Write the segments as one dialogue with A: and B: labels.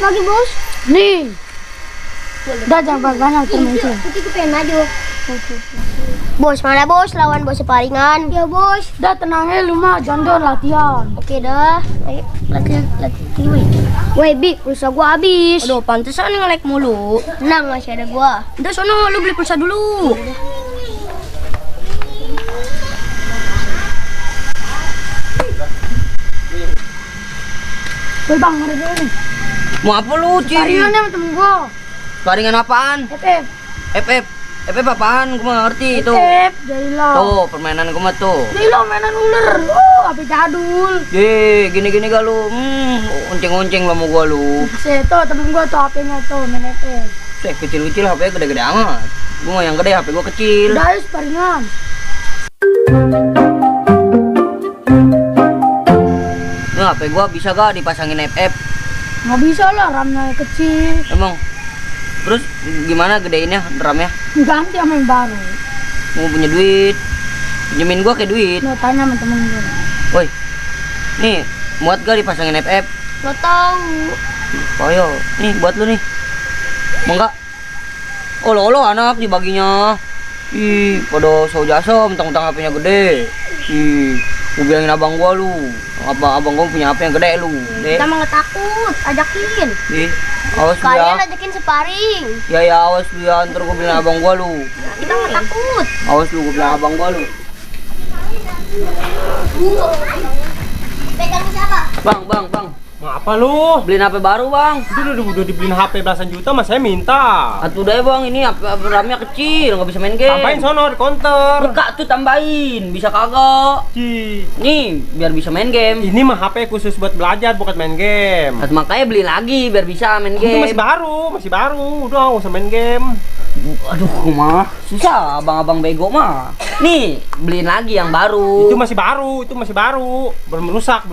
A: lagi, Bos.
B: Nih. Udah jangan banyak temen-temen.
A: Putih pengen maju. Bos, mana Bos? Lawan Bos separingan. Ya, Bos.
B: Udah tenang aja lu mah, jangan latihan.
A: Oke dah. Ayo, latihan. Woi, Bik, pulsa gua habis. Aduh, pantesan nge-lag mulu. Tenang, masih ada gua. Udah sono, lu beli pulsa dulu.
B: Woi bang, ada dia nih.
C: Mau apa lu, Ci?
B: Paringannya sama temen gua.
C: Paringan apaan?
B: FF.
C: FF apaan? Gua nggak ngerti itu.
B: FF, jadilah.
C: Tuh, permainan gua mah tuh.
B: Nih lo mainan ular. Oh, HP jadul.
C: Gini-gini gak lu? Onceng-onceng lah mau gua lu.
B: Seto temen gua tuh HP-nya tuh main FF.
C: Cek kecil-kecil HP gede-gede amat. Gua yang gede HP gua kecil.
B: Udah ayo paringan.
C: Nah, HP gua bisa gak dipasangin FF?
B: Nggak bisa lah, RAM-nya kecil.
C: Emang? Terus gimana gedeinnya RAM-nya?
B: Ganti sama yang baru.
C: Mau punya duit? Pinjemin gua kayak duit.
B: Lo tanya sama temen gua.
C: Woi, nih muat gak dipasangin FF?
A: Gak tahu.
C: Oh yo, nih buat lu nih. Mau nggak? Olo anak dibaginya. Ih, pada so jasa mentang-mentang HP-nya gede. Ih, gua bilangin abang gua lu. Abang gua punya HP yang gede lu. Deh.
A: Kita mah nggak takut, ajakin.
C: Ih, awas lu ya.
A: Kalian ajakin sparring.
C: Ya awas lu ya, ntar gua bilang abang gua lu.
A: Kita nggak takut.
C: Awas lu, gua bilang abang gua lu.
A: Pegang siapa?
C: Bang.
D: Apa lu?
C: Beliin HP baru, Bang.
D: Udah dibeliin HP belasan juta, mas saya minta.
C: Atuh deh, Bang, ini HP RAM-nya kecil, nggak bisa main game.
D: Tambahin sono di counter.
C: Enggak tuh tambahin, bisa kagak. Nih, biar bisa main game.
D: Ini mah HP khusus buat belajar, bukan main game.
C: Nah, makanya beli lagi biar bisa main
D: Itu
C: game.
D: masih baru. Udah nggak usah main game.
C: Aduh, mah susah abang-abang bego mah. Nih, beliin lagi yang baru.
D: Itu masih baru. Belum rusak.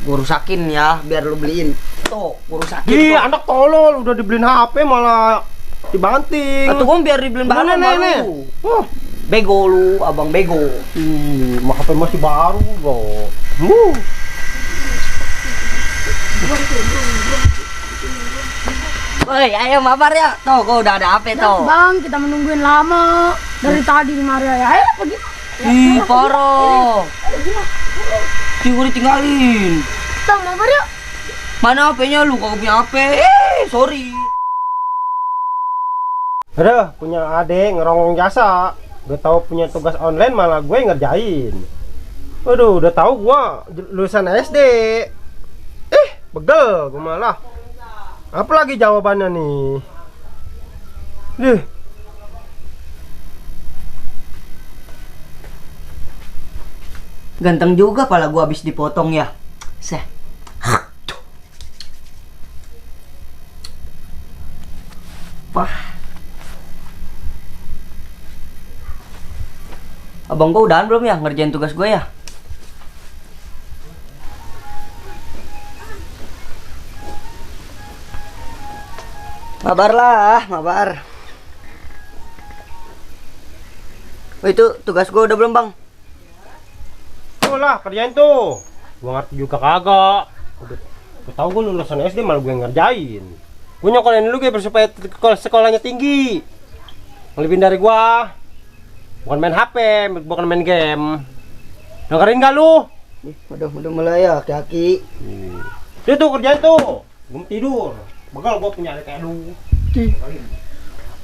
C: Gua rusakin ya, biar lu beliin. Tuh, gua rusakin.
D: Ih,
C: tuh.
D: anak tolol udah dibeliin HP malah dibanting.
C: Atau gua biar dibeliin baru sama lu. Bego lu, abang bego.
D: Mah HP masih baru kok.
C: Woi, ayo mabar ya. Tuh, gua udah ada HP tuh.
B: Bang, kita menungguin lama. Dari tadi di Maria ya. Ayo pergi.
C: Ih, parah. Gue ditinggalin.
B: Bang, mabar yuk.
C: Mana HP-nya lu? Kagak punya HP. Sorry.
D: Aduh, punya adek ngerongrong jasa. Udah tahu punya tugas online malah gue ngerjain. Waduh, udah tahu gua lulusan SD. Begel gua malah. Apa lagi jawabannya nih? Deh.
C: Ganteng juga pala gua habis dipotong ya. Seh. Wah. Abang gua udahan belum ya ngerjain tugas gua ya? Mabar lah, mabar. Oh, itu tugas gua udah belum, Bang?
D: Tuh lah, kerjain tuh. Gua ngerti juga kagak. Udah tahu gua lulusan SD malah gue ngerjain. Gue nyokolain dulu gue supaya sekolahnya tinggi. Ngelebihin dari gua. Bukan main HP, bukan main game. Dengerin gak lu?
C: Udah mulai ya, kaki.
D: Dia tuh kerjain tuh. Gue mau tidur. Begal gua punya adik kayak lu.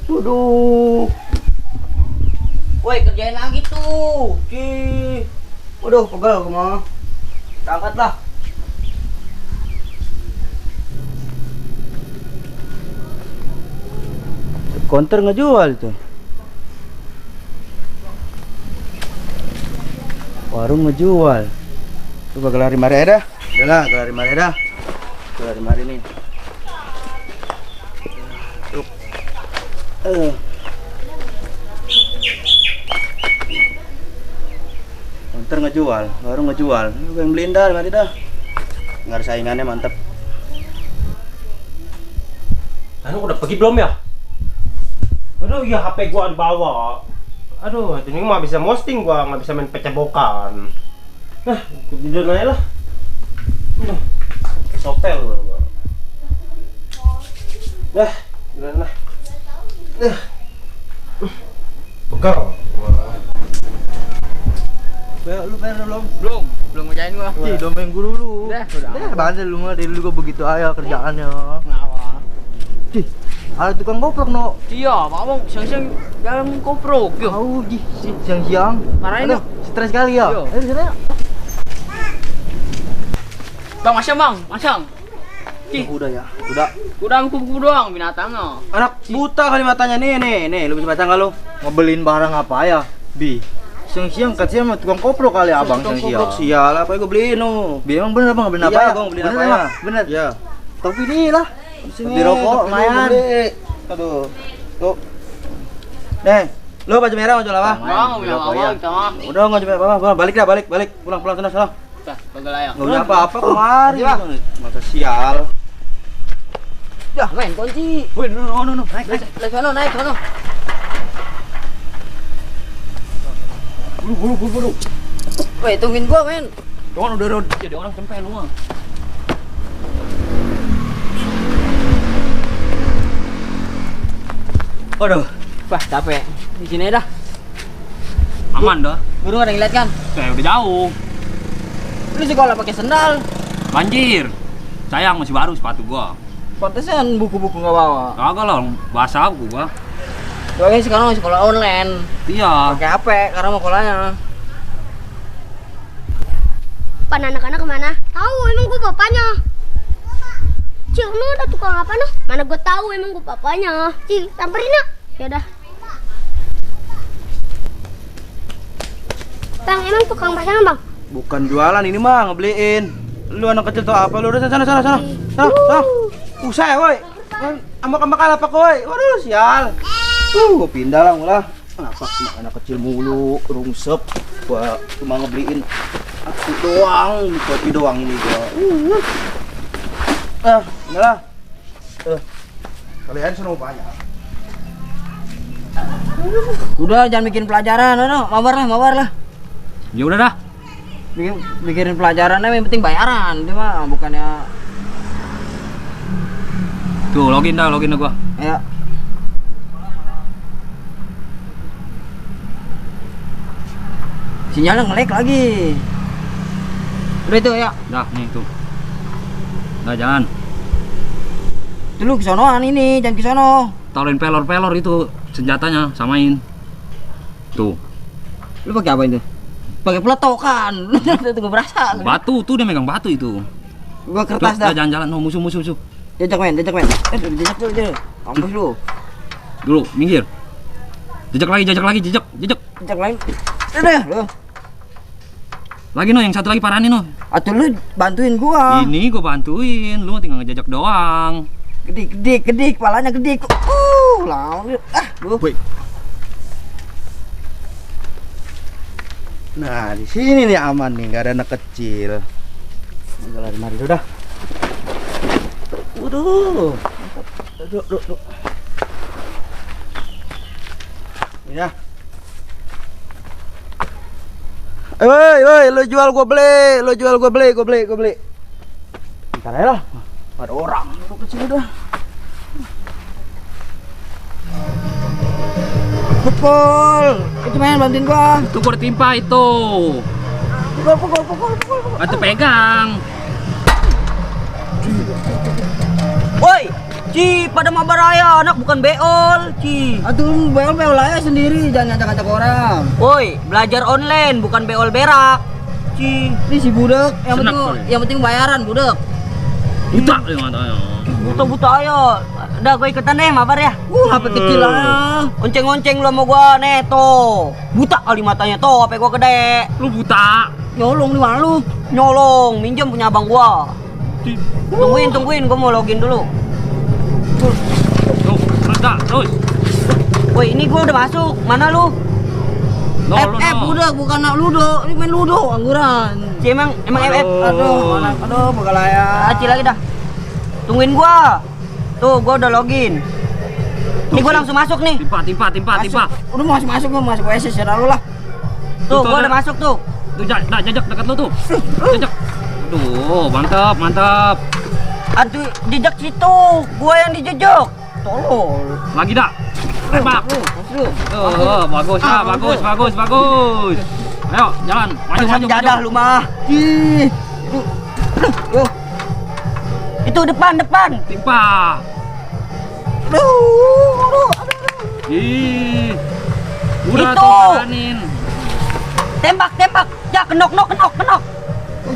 C: Waduh. Woi, kerjain lagi tuh. Waduh, pegal gua mah. Berangkat lah. Counter ngejual tuh. Warung ngejual. Coba gelari mari dah. Udah lah, gelari mari dah. Gelari mari nih. Counter ngejual, warung ngejual. Lu yang beliin dah, mari dah. Nggak ada saingannya, mantep.
D: Anu udah pergi belum ya? Aduh, iya HP gua dibawa. Aduh, ini mah bisa posting gua, nggak bisa main pecebokan. Nah, tidur aja lah. Sopel gua. Dah, jalan lah. Pegang.
E: Lu pengen belum?
C: Belum ngerjain gua.
E: Ih, domain guru lu.
C: Udah.
E: Bandel lu mah dari dulu gua begitu aja kerjaannya.
C: Ngawal.
E: Ih, ada tukang goplok no.
C: Iya, Bang, siang-siang jalan koprok. Yo.
E: Tahu di siang-siang.
C: Marahin
E: Aduh, stres kali ya.
C: Yo.
E: Ayo sana.
C: Bang, masang. Ih,
E: Udah ya. Udah.
C: udah kupu-kupu doang binatangnya.
E: Anak buta kali matanya nih, lu bisa baca nggak lu? Ngebelin barang apa ya? Siang-siang kasihan sama tukang koplo kali abang
C: Tukang
E: siang-siang.
C: koprok, sial, apa gua beliin
E: Emang bener abang ngebelin apa
C: Iya,
E: ya?
C: Bang, beliin
E: Bener,
C: apa ya?
E: Bang, Bener.
C: Iya.
E: Tapi ini lah.
C: Sini,
E: Di rokok
C: tapi
E: lumayan.
C: beli.
E: Aduh. Tuh. Nih, lu baju merah mau jual apa?
C: Bang, bilang awal kita mah.
E: Udah nggak jual apa-apa, balik dah, balik. Pulang sana.
C: Dah, bagal aja.
E: Nggak punya apa-apa kemari.
C: Iya.
E: Masa sial.
C: Ya, main kunci.
E: Wih, no. Naik.
C: Naik sono.
E: Buru.
C: Weh, tungguin gua, men.
E: Udah.
C: Jadi orang sampai lu mah.
E: Waduh.
C: Wah, capek. Di sini dah. Aman dah. Guru ada yang lihat kan?
F: Saya udah jauh.
C: Lu sekolah pakai sendal.
F: Banjir. Sayang masih baru sepatu gua.
C: Pantesan buku-buku nggak bawa.
F: Kagak lah, bahasa aku gua.
C: Soalnya sekarang mau sekolah online.
F: Iya.
C: Pakai HP karena mau sekolahnya.
A: Pan anak-anak kemana? Tahu emang gue bapaknya. Cil, emang ada tukang apa noh? Mana gue tahu emang gue bapaknya. Cil, samperin ya. Ya udah. Bang, emang tukang pasangan bang?
E: Bukan jualan ini mah ngebeliin. Lu anak kecil tau apa lu? Udah sana. Usai woi. Ambak-ambak apa woi? Waduh sial. Gua pindah lah mulah. Kenapa anak kecil mulu rungsep? Gua cuma ngebeliin aku doang, kopi doang ini gua. Inilah. Kalian seneng banyak.
C: Udah jangan bikin pelajaran, mabar lah.
F: Ya udah dah.
C: Bikin pelajarannya yang penting bayaran, itu mah bukannya
F: Tuh, login dah gua.
C: ya. Sinyalnya nge-lag lagi. Udah itu ya.
F: Dah, nih tuh. Dah jangan.
C: Dulu kesonoan ini, jangan kesono.
F: Taruhin pelor itu senjatanya, samain. Tuh.
C: Lu pakai apa itu? Pakai peletokan. Tunggu berasa.
F: Batu tuh dia megang batu itu.
C: Gua
F: Tuh,
C: kertas dah.
F: jalan-jalan, no, musuh.
C: Jajak men. Jajak dulu. Kampus lu.
F: Dulu, minggir. Jejak lagi.
C: Jajak lain. Udah, lu.
F: Lagi no, yang satu lagi paranin no.
C: Atuh lu bantuin gua.
F: Ini gua bantuin, lu tinggal ngejajak doang.
C: Gede, kepalanya gede. Lawan. Lu.
E: Woi. Nah, di sini nih aman nih, nggak ada anak kecil. Tinggal mari udah. Waduh. Duduk. Ya. Woi, lo jual gua beli. Bentar aja lah. Ada orang lu kecil udah.
C: Pukul. Itu main bantuin gua.
F: Itu gua ditimpa itu.
C: Pukul.
F: Batu pegang.
C: Woi, Ci, pada mabar raya, anak bukan beol, Ci. Atuh beol aja sendiri, jangan ngajak-ngajak orang. Woi, belajar online bukan beol berak. Ci, ini si budak,
F: Senang kali.
C: yang penting bayaran budak.
F: Buta dia matanya.
C: Buta ayo. Udah gue ikutan deh mabar ya. HP kecil lah. Onceng-onceng lu sama gua neto. Buta kali matanya tuh, HP gua gede.
F: Lu buta.
C: Nyolong di mana lu? Nyolong, minjem punya abang gua. Tungguin, gua mau login dulu.
F: Tuh, terus.
C: Woi, ini gua udah masuk. Mana lu?
F: No.
C: Udah bukan nak ludo, ini main ludo angguran. Emang FF. Aduh, begalaya. Acil lagi dah. Tungguin gua. Tuh, gua udah login. Ini gua langsung masuk nih.
F: Timpa.
C: Udah mau masuk WC secara lu lah. Tuh, gua udah masuk tuh.
F: Tuh, jajak dekat lu tuh. Jajak. Aduh, mantap.
C: Aduh, jejak situ. Gua yang dijejak. tolol.
F: Lagi dah. Tembak. Bagus ya, bagus. Ayo, jalan. Maju.
C: Jadah lu mah. Ih. Aduh. Itu depan.
F: Timpa. Ih. Udah
C: Itu.
F: tuh jalanin.
C: Tembak. Ya, kenok.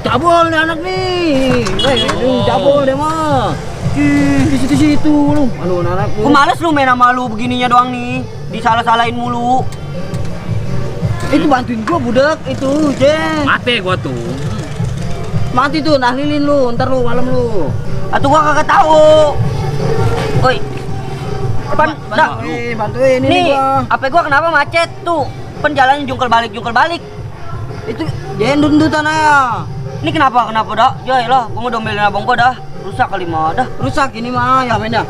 C: Cabul nih anak nih. Cabul deh mah.
E: Di situ lu. Aduh, anak
C: Gue males lu main sama lu begininya doang nih. Disalah-salahin mulu.
E: Itu bantuin gua budak itu, Jeng.
F: Mati gua tuh.
E: Mati tuh, nahlilin lu, ntar lu malam lu.
C: Atau gua kagak tahu. Woi. Pan, dah.
E: Bantuin ini
C: Nih,
E: gua.
C: apa gua kenapa macet tuh? Penjalannya jungkel balik.
E: Itu jendut-jendutan aja.
C: Ini kenapa dah? Ya lah, gua mau domelin abang gua dah. Rusak kali mah dah.
E: Rusak ini mah, ya main dah.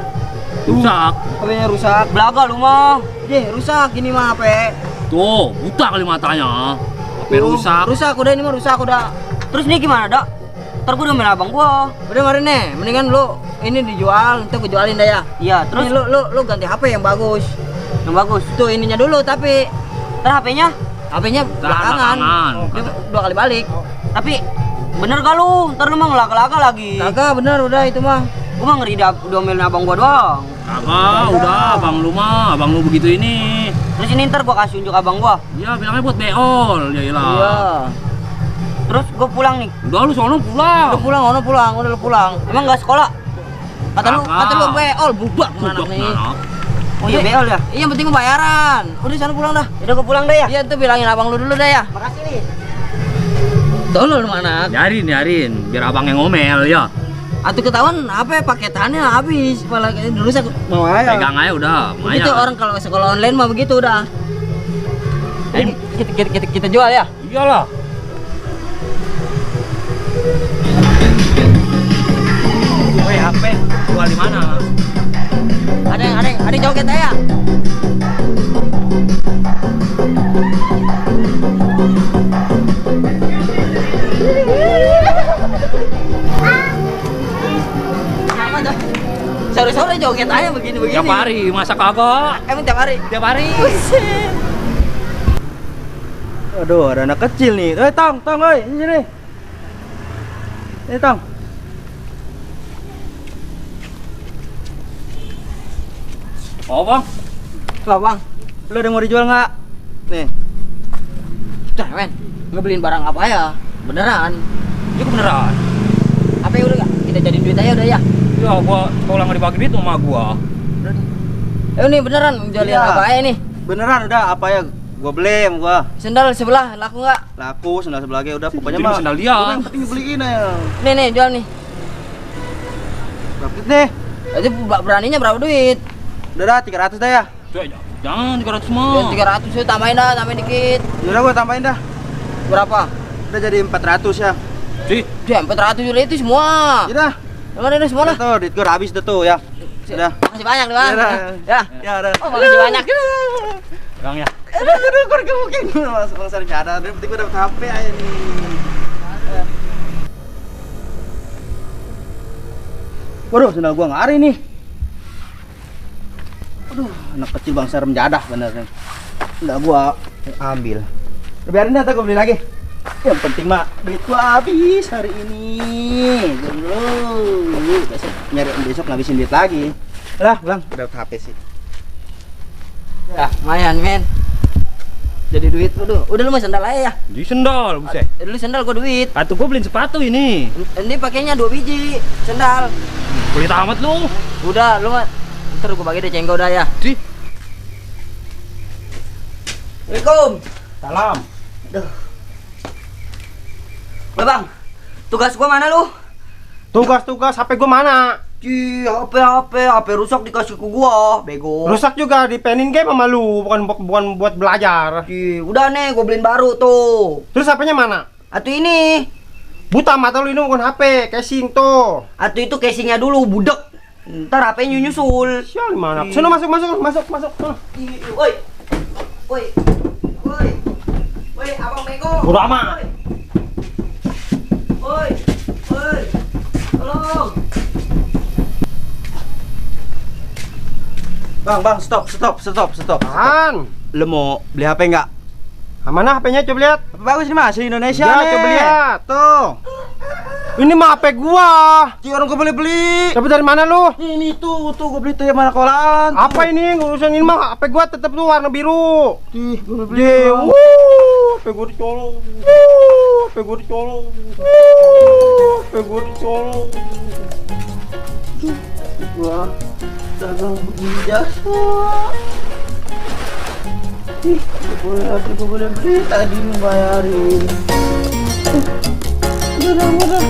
F: Rusak.
E: HP-nya rusak.
C: Belaga lu mah.
E: Rusak ini mah HP.
F: Tuh, buta kali matanya. HP rusak.
E: Rusak udah ini mah rusak udah.
C: Terus nih gimana dah? Ntar gua domelin abang gua.
E: Udah kemarin nih, mendingan lu ini dijual, ntar gua jualin dah ya.
C: Iya, terus
E: Terus lu ganti HP yang bagus.
C: yang bagus.
E: Tuh ininya dulu tapi
C: Ntar HP-nya.
E: HP-nya belakangan.
F: belakangan.
E: Dia 2 kali balik.
C: Tapi bener gak lu? Ntar lu mah ngelaka-laka lagi.
E: Kagak bener udah itu mah.
C: Gua mah ngeri domelin abang gua doang.
F: Kagak, udah abang lu begitu ini.
C: Terus ini ntar gua kasih unjuk abang gua.
F: Ya bilangnya buat beol, ya iyalah.
E: Iya.
C: Terus gua pulang nih.
F: Udah lu sono pulang.
E: Udah lu pulang.
C: Emang nggak sekolah?
E: Kata lu
F: Kagak.
E: beol bubak anak
F: Budak
E: nih.
F: anak.
C: Oh iya beol ya?
E: Iya yang penting bayaran. Udah sana pulang dah.
C: Udah gua pulang deh ya.
E: Iya tuh bilangin abang lu dulu dah ya.
C: Makasih nih.
E: Tolol lu anak.
F: Biarin, biar abang yang ngomel ya.
E: Atuh ketahuan apa paketannya habis. Malah dulu saya mau aja.
F: Pegang aja udah,
E: Begitu
F: lumayan.
E: orang kalau sekolah online mah begitu udah. Jadi kita jual ya.
F: Iyalah. Woi, HP jual di mana?
E: Ada yang joget ya. Sore-sore joget aja begini-begini.
F: Tiap hari, masa kagak?
E: Emang tiap hari?
F: Tiap hari.
E: Aduh, ada anak kecil nih. Tong, oi, sini. Ini Tong.
F: Oh bang,
E: Lah bang, lu ada yang mau dijual nggak? Nih. Dah, men. Ngebeliin barang apa ya? Beneran.
F: itu beneran.
E: Apa ya udah nggak? Kita jadi duit aja udah ya.
F: Ya gua sekolah nggak dibagi duit sama gua.
E: Udah nih. Ini beneran jualin
G: Iya.
E: apa aja nih?
G: Beneran udah apa ya? Gua beli sama gua.
E: Sendal sebelah laku nggak?
G: Laku sendal sebelahnya udah pokoknya
F: Jadi
G: mah.
F: sendal dia.
G: Udah, yang penting beliin aja.
E: Nih jual nih.
G: Berapa duit nih?
E: Jadi beraninya berapa duit?
G: Udah dah 300 dah ya.
F: Jangan 300
E: Ya,
F: mah.
E: 300 ya tambahin dikit.
G: Udah gua tambahin dah.
E: Berapa?
G: Udah jadi 400 ya.
F: Sih,
E: Ya 400 juta itu semua.
G: Ya dah.
E: Mana ini semua
G: Udah
E: lah.
G: tuh duit gua udah habis dah tuh ya. Udah.
E: Makasih banyak nih bang.
G: Ya dah.
E: Ya.
G: Ya udah.
E: Oh makasih banyak.
F: Bang ya.
G: Aduh, gua mungkin masuk bang sering ada. Yang penting gua dapet HP aja nih. Waduh, sendal gua nggak ada nih. Aduh, anak kecil bang serem jadah bener nih. Sendal gua ambil. Biarin dah, gua beli lagi. Yang penting mah duit gua habis hari ini. Dulu besok ngabisin duit lagi. Lah, Bang, udah HP sih.
E: Ya lumayan men. Jadi duit udah lu mah sendal aja ya.
F: Di sendal, buset.
E: Dulu sendal gua duit.
F: Atuh gua beliin sepatu ini.
E: Ini pakainya 2 biji sendal.
F: Kulit amat lu.
E: Udah lu mah ntar gua bagi deh cengkau dah ya.
F: Sih.
E: Assalamualaikum.
G: Salam.
C: Udah bang, tugas gua mana lu?
D: Tugas HP gua mana?
C: HP rusak dikasih ke gua, bego.
D: Rusak juga dipenin game sama lu, bukan buat belajar.
C: Udah nih, gua beliin baru tuh.
D: Terus HP-nya mana?
C: Atuh ini,
D: Buta mata lu, ini bukan HP, casing tuh.
C: atuh itu casingnya dulu, budek. Ntar HP-nya nyusul.
D: Sial mana? Sono masuk. Sono.
C: Woi, abang bego.
D: Bodo amat.
C: Woi, tolong.
E: Bang, stop.
D: Apaan?
E: Lu mau beli HP nggak?
D: Mana HP-nya coba lihat.
E: HP bagus nih mas, di Indonesia
D: Ya,
E: nih.
D: coba lihat.
E: Tuh.
D: Ini mah HP gua.
E: Ci orang gua beli.
D: Tapi dari mana lu?
E: Ini tuh gua beli tuh yang mana kolaan.
D: Apa ini? Urusan ini mah HP gua tetap tuh warna biru.
E: Ih, gua beli.
D: HP gua dicolong. HP gua dicolong. HP gua dicolong.
E: Gua dagang begini jasa. Ih, gua boleh beli tadi bayarin. Udah.